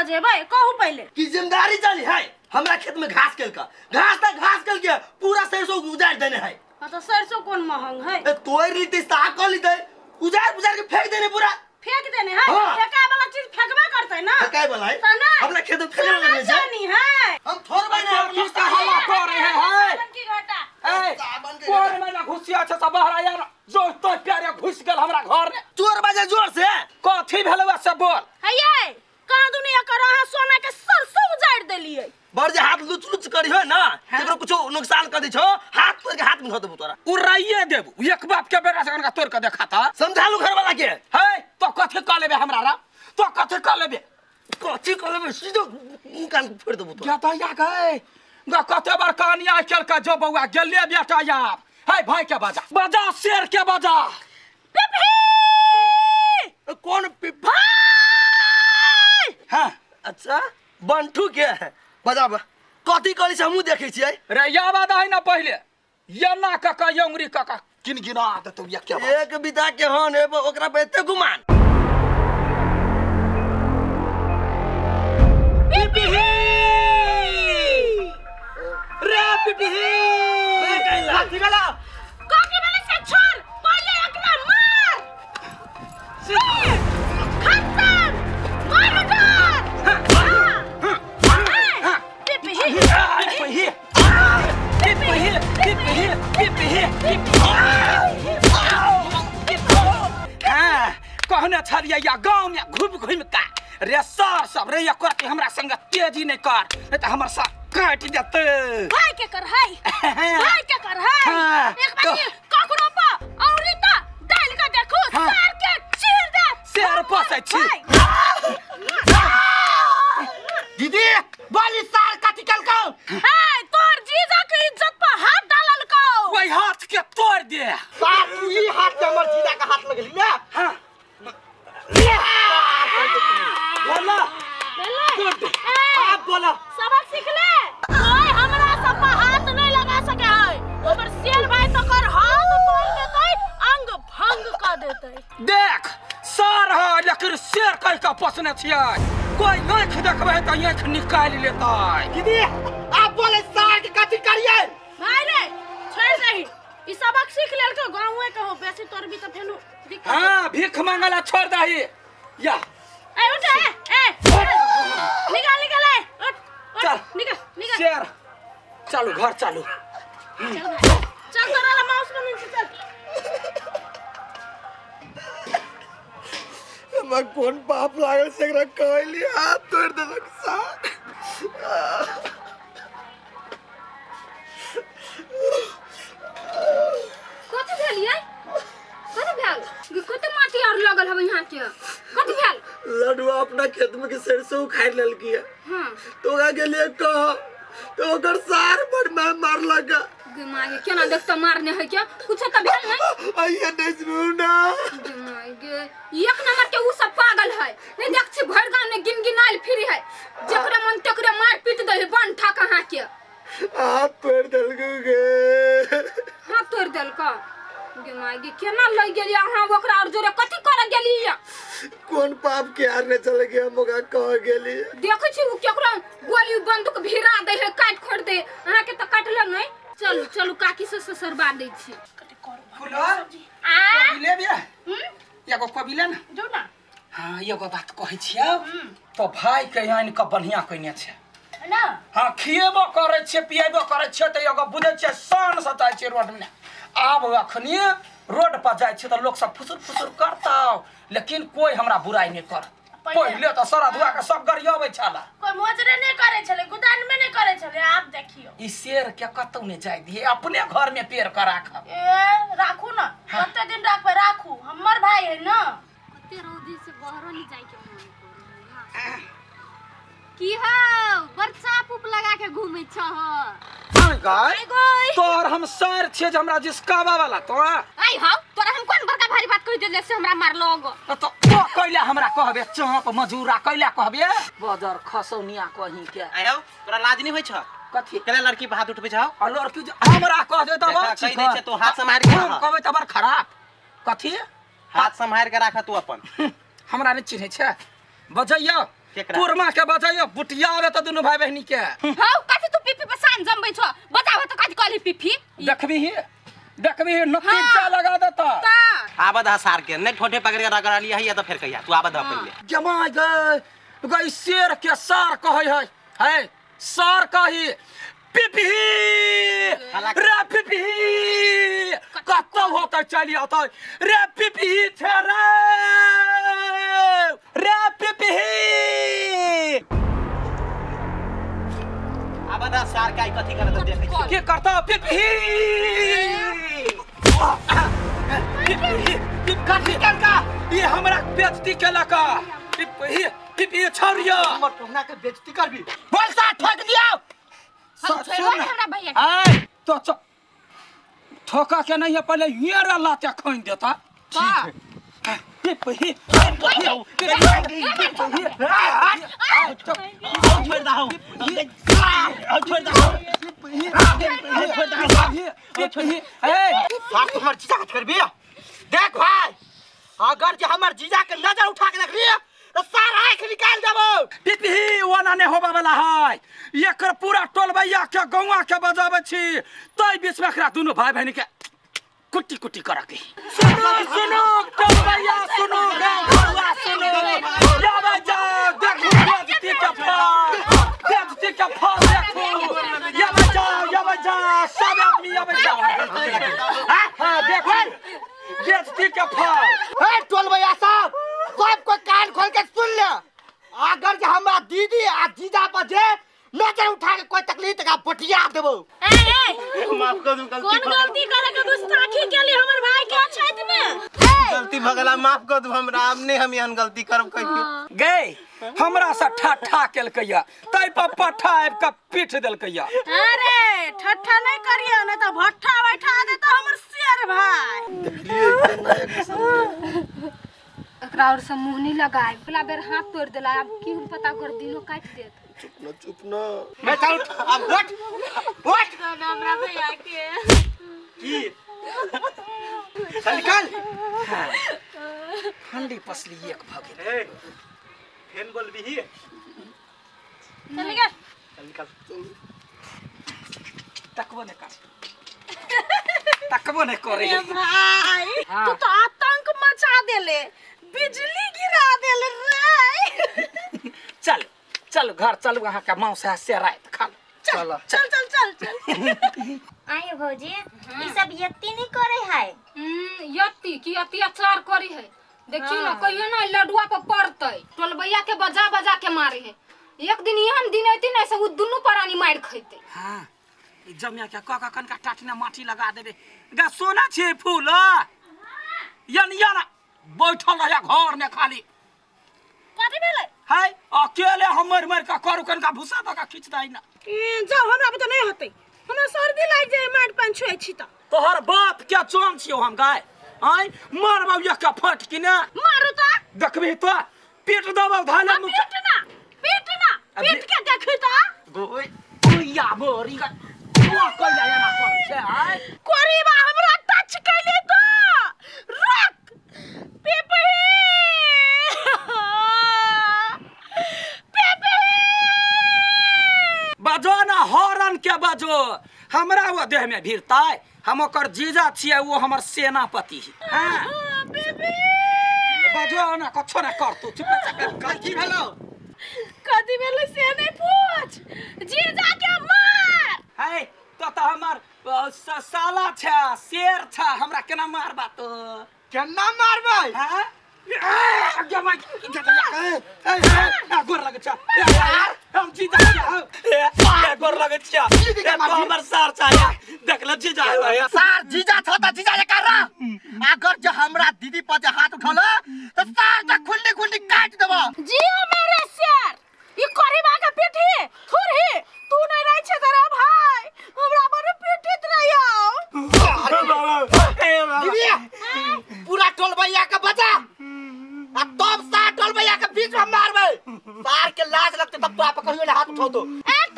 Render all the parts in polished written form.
बजेबै कहू पहिले की जिम्मेदारी चली है हमरा खेत में घास केलका घास त घास केलके पूरा सरसों उजाड़ देने है हाँ तो सरसों कौन महंग है ए तोड़ लीते साग कर लीते उजाड़ उजाड़ के फेंक देने पूरा फेंक देने है हाँ। फेंका वाला चीज फेंकबे करते ना फेंकाए वाला है तो ना अपना खेत में फेंके सोना लगने छै चानी है हम थोड़ बने की से हल्ला कर रहे हैं सावन की घाटा ए सावन के कोन में ना घुसिया छै सब बाहर आया जो तो प्यारे घुस गेल हमरा घर में चोर बाजे जोर से कथी भेलौ से बोल हैये कहाँ दुनिया कर अहाँ सोना के सरसों उजाड़ देलिए बड़ जे हाथ लुच लुच करी हो ना केकरो कुछो नुकसान कर दै छो हाथ तोड़ के हाथ में धो देबो तोरा उड़ाइए देबू एक बाप के बेटा से कनका तोड़ के देखा था समझा लू घर वाला के है तो कथी कह लेबे हमरा रा तो कथी कह लेबे कथी कर लेबे सीधो मुंह कान फोड़ देबो तोरा या तो या गए ग कते बार कहानिया चल के जो बउआ गेले बेटा यार है भाई के बजा बजा शेर के बजा ए, कौन पिपा हाँ अच्छा बंठू के है बजा बा कथी करी से हमहूँ देखै छियै रे या बात है ना पहले ये ना कका ये उंगली कका गिन गिना देतौ ये क्या बात एक बिता के हन एगो ओकरा पे एते गुमान रे पिपही कथी गेला काकी वाले से छोड़ पहले एकरा मार खत्म मार उधर पिपही पिपही पिपही पिपही पिपही पिपही हाँ कहने छलियै या गाँव में घुमि घुमि का रे सर सब रे एकर के हमरा संग तेजी नहीं कर नहीं तऽ हमर सर काटि देतै भाई के कर है भाई के कर है हाँ, एक बार तो- ककरो पर औरी त डाल के देखू हाँ। सर के चीर दे शेर पोसै छी। भाई। दीदी बोली सार कथी कलकौ ए तोर जीजा के इज्जत पर हाथ डालल को ओहि हाथ के तोड़ दे सार तू ई हाथ से हमर जीजा के हाथ लगली ना हाँ बोला भेलै? गुड ए, आप बोला सबक सीख ले कोई हमरा सब पर हाथ नहीं लगा सके है ओकर शेर भाई तकर हाथ तोड़ देतै अंग भंग कर देतै देख सर है लेकिन शेर कह के पोसने छियै कोई आँखि देखबै तऽ आँखि निकालि लेतै दीदी आप बोले सार के कथी करिए भाई रे छोड़ दही ई सबक सीख लेलको गाँवे के हो बेसी तोर भी तो फेनु दिक्कत हाँ भीख मांगला छोड़ दही या ए उठ ए ए निकल निकल ए उठ उठ चल। निकल निकल शेर चलू घर चलू चल भाई चल तोरा ला माउस बन से चल हमरा कोन पाप लागल से एकरा कहली हाथ तोड़ देलक सार कथी भेल यै कथी भेल गे, कते माटी आर लगल हवे यहाँ के कथी भेल लडुआ अपना खेत में के सरसों उखाड़ लेलकी है हाँ तो ओकरा के लिए कह तो ओकर सार पर मैं मारलक गे माँ गे केना देखता मारने है के कुछ तो भेल नहीं आइए नहीं सुनू ना गे माँ गे एक नंबर के उ सब पागल है नहीं देख छी भर गांव में गिन गिनाइल फिरी है जेकरे मन तेकरे मार पीट दे है बन ठा कहाँ के हाथ तोड़ देलकू गे हाथ तोड़ देलक गे माय गे केना लग गेली अहाँ ओकरा और जोरे कथी करे गेली कोन पाप के हारने चले गए हम ओकरा कह गेली देखै छी उ केकरो गोली बंदूक भिरा दे है काट खोड़ दे अहाँ के तऽ काटल नहीं चलू चलू काकी से ससुरबा दै छी फुलो आ कबिले बे एगो कबिले ने जो ना हाँ एगो बात कहै छियौ तो भाई के आनि कऽ बढ़िआँ कयने छै ना हाँ खिएबो करै छियै पिएबो करै छियै तऽ एगो बुझै छियै शानसँ जाइ छियै रोडमे आब अखनी रोड पर जाइ छियै तऽ लोक सब फुसुर फुसुर करतौ लेकिन कोइ हमरा बुराइ नहि करत पहिले तऽ सारा धुआ के सब गरियबै छला कोई मोजरे नहीं करे छले गुदान में नहीं करे छले आप देखियो ई शेर के कतौ नहि जाय दिए अपने घर में पेड़ के राखब ए राखू ना कते दिन राखबे राखू हमर भाई है ना कते रौदी से बहरो नहीं जाय के मन करे की हौ बड़ चाप उप लगा के घूमै छह गाय तोर हम सर छियै जे हमरा जिसकावा वाला तो आई हौ तोरा हम कोन बड़का भारी बात कहि देले से हमरा मारलो गो तो तो कैला हमरा कहबे चाप मजूरा कैला कहबे बजर खसौनिया कहीं के आयो तोरा लाज नहीं होइ छ कथी केला लड़की पर हाथ उठबै छौ आ लड़की जे हमरा कह दे तब देखा, कहि दै छै तू हाथ सम्हारि के हम राख। कहबै तब खराब कथी हाथ सम्हारि के राख तू अपन हमरा नहि चिन्है छै बजैयौ केकरा? कुरमा के बजाइयो बुटिया आवे त दुनू भाई बहिनी के। हौ कथी तू पिपी पर सान जमबै छो बताबो त कथी कहली पिपी? देखबी ही देखबी ही नतीजा लगा देता। ता आबद हा सार के नहीं ठोठे पकड़ के रगड़ा लिया है तो फिर कहिया तू आबद हा पहले। जमाय गए गई शेर के सार कहै है है सार कही पिपही रे पिपही कतौ होतै चलि औतै रे पिपही छै रे रे पिपही। आबद हा सार के आई कथी करत देखै छियै। के करता पिपही पिपही कथी केलका ई हमरा बेइज्जती केलक पिपही पिपही छौरिया हमर पहुना के बेइज्जती करबी बोल सा ठोक दियो। हम छोड़बो ने हमरा भैया के। आय तो ठोका के नहीं है पहले ये रे लाते खोइन देता। का पिपही पिपही पिपही छोड़ दहु छोड़ दहु पिपही ए सार तू हमर जीजा के करबी? देख भाई अगर जे हमर जीजा के नजर उठा के देखली तो सार आंख निकाल देबो। पिपही ओना नहीं होबा वाला है एकर पूरा टोलबैया के गौआ के बजाबै छी तै बीच में एकरा दुनू भाई बहिनी के कुट्टी कुट्टी करऽ के। सुनो सुनो टोलबैया सुनो गौआ सुनो जाबै जाओ देखू बेइज्जती के फल बेइज्जती के फल देखू याबै जाओ याबै जाओ सब आदमी याबै जाओ। हाँ देखू बेइज्जती के फल। हे टोलबैया साहब सबको कान खोल के सुन ले अगर जे हमरा दीदी आ जीजा पर जे नजर उठा के कोई तकलीफ तक बटिया देबो। ए ए माफ कर दू गलती कोन गलती करे के गुस्ताखी केली हमर भाई के अछैत में? गलती भगला माफ कर दू हमरा आब नहीं हम एहन गलती करब कहियो। गए हमरा से ठट्ठा केलकैया तै पर पट्ठा आबि के पीट देलकैया। अरे ठट्ठा नहीं करियो नहीं तो भट्ठा बैठा देता हमर शेर भाई। एकरा और से मुंह नहीं लगाए अगला बेर हाथ तोड़ देला अब की पता कर दिनो काट देत। चुप न चुप न मैं चल अब उठ उठ हमरा भैया के की चल निकल। ठंडी पसली एक भ गेल। ए फेन बोलबी चल निकल। चल निकल। तकबो नहीं कर तकबो नहीं करे अरे भाई तू तो आतंक मचा देले बिजली गिरा देले रे। चल चल घर चलू अहाँ के मांस है से रात खा लो। चल चल चल चल चल। आइयो भौजी ई सब यत्ती नहीं करे है। यत्ती की यत्ती अचार करी है देखियो ना कहियो ना लडुआ पर पड़तै टोलबैया के बजा बजा के मारे है। एक दिन एहन दिन ऐती ना से उ दुनू प्राणी मार खैतै। हां ई जमिया के क क कनका टाटना माटी लगा देबे गा सोना छे फूल यन यन बैठल रहे घर में खाली। कथी भेलै? है अकेले हम मर मर के करू कनका भूसा दऽ के खींच दै ना। ए, जाओ हमरा बता नहीं होतै हमरा सर्दी लागि जाय माटि पानि छुए छी त। तोहर बाप के चोन छियौ हम गाय आय मारबौ एक के फट कि ने मारू त देखबी तो पीट देबौ धाले मुख पीट ना पीट ना पीट के देखी त। गोई ओया मोरी गा तू कइला एना कर छै आय कोरीबा हमरा टच कैले त रुक पिपही पिपही बजो ना हॉर्न के बजो हमरा वो देह में भिड़तै हम ओकर जीजा छियै वो हमर सेनापति है। हाँ बजो ना कछो ना कर तू चुप चाप कथी भेलौ? कथी भेलै से नहीं पूछ जीजा के मार। है तो तो हमर साला छै शेर छै हमरा केना मारबा तो? केना मारबै? हाँ गोर लगै छै हम जीजा छियै गोर लगै छियै हमर सार छै देख ले जीजा सार जीजा छौ त जीजा जकाँ रह। अगर जे हमरा दीदी पर जे हाथ उठौल त सार त खुंडी खुंडी काटि देबौ। जियो मेरे शेर ई करीबा के पीठी थुरही तू नहीं रह छे तेरा भाई हमरा बड़ पीटित रहियो। दीदी पूरा टोलबैया के बजा आ तब सार टोलबैया के बीच में मारबै। सार के लाज लगतै तब तोरा पर कहियो ने हाथ उठौतो। ए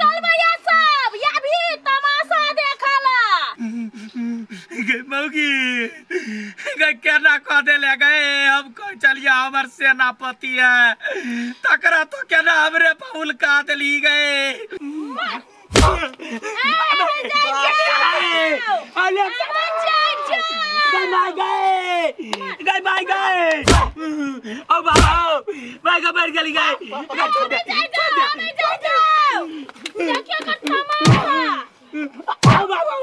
टोलबैया सब या भी तमाशा देखला। गे मौगी गई केना कह देले गए हम कह चलिए हमर सेनापति है तकरा तो केना हमरे पर उलका देली गए अरे गए गए गए भाई गए ओ बाबा भाई का बैठ गेली गए छोड़ दे छोड़ दे देखियो कट्ठा मारा ओ बाबा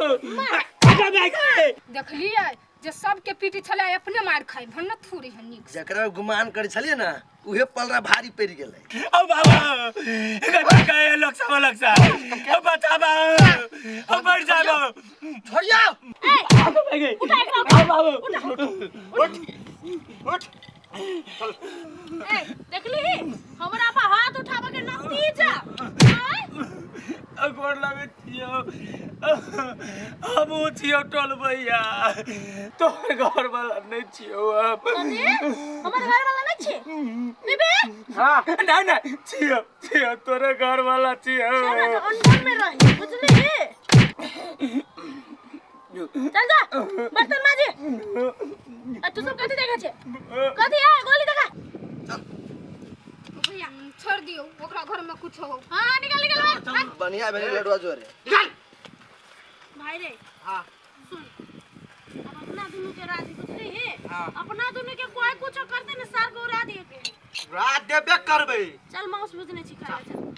गए भाई गए देखलियै जे सबके पीटी छलै अपने मार खाइ भन्ना थूरी है नीक जकरा गुमान करै छलियै ने उहे पलरा भारी पड़ि गेलै। ओ बाबा गए भाई गए लोग सब लोग सब ओ बचाबा ओ मर जाबो छोड़िया भाई गए ओ बाबा उठ उठ ए देखली हमरा पर हाथ उठाबे के नतीजा आय गोर लगे छियौ हमहूँ छियौ टोल भैया तोहर घर वाला नहीं छियौ हम अरे हमर घर वाला नहीं छी बेबे हाँ नहीं नहीं छियौ छियौ तोरे घर वाला छियौ चल ना अनबन में रही बुझली चल जा बर्तन माजे आ तू सब कथी देखै छे कथी है गोली देखा भैया छोड़ दियौ ओकरा घर में कुछ हो। हां निकल निकल भाग। बढ़िया भेलै लडुआ जोरे। निकाल। भाई रे हाँ सुन अब अपना दुनू के राजी बुझली है हाँ। अपना दुनू के कोई कुछ करते ने सार को उड़ा दिए के रात देबे करबै। चल माउस बुझने छी खा चल।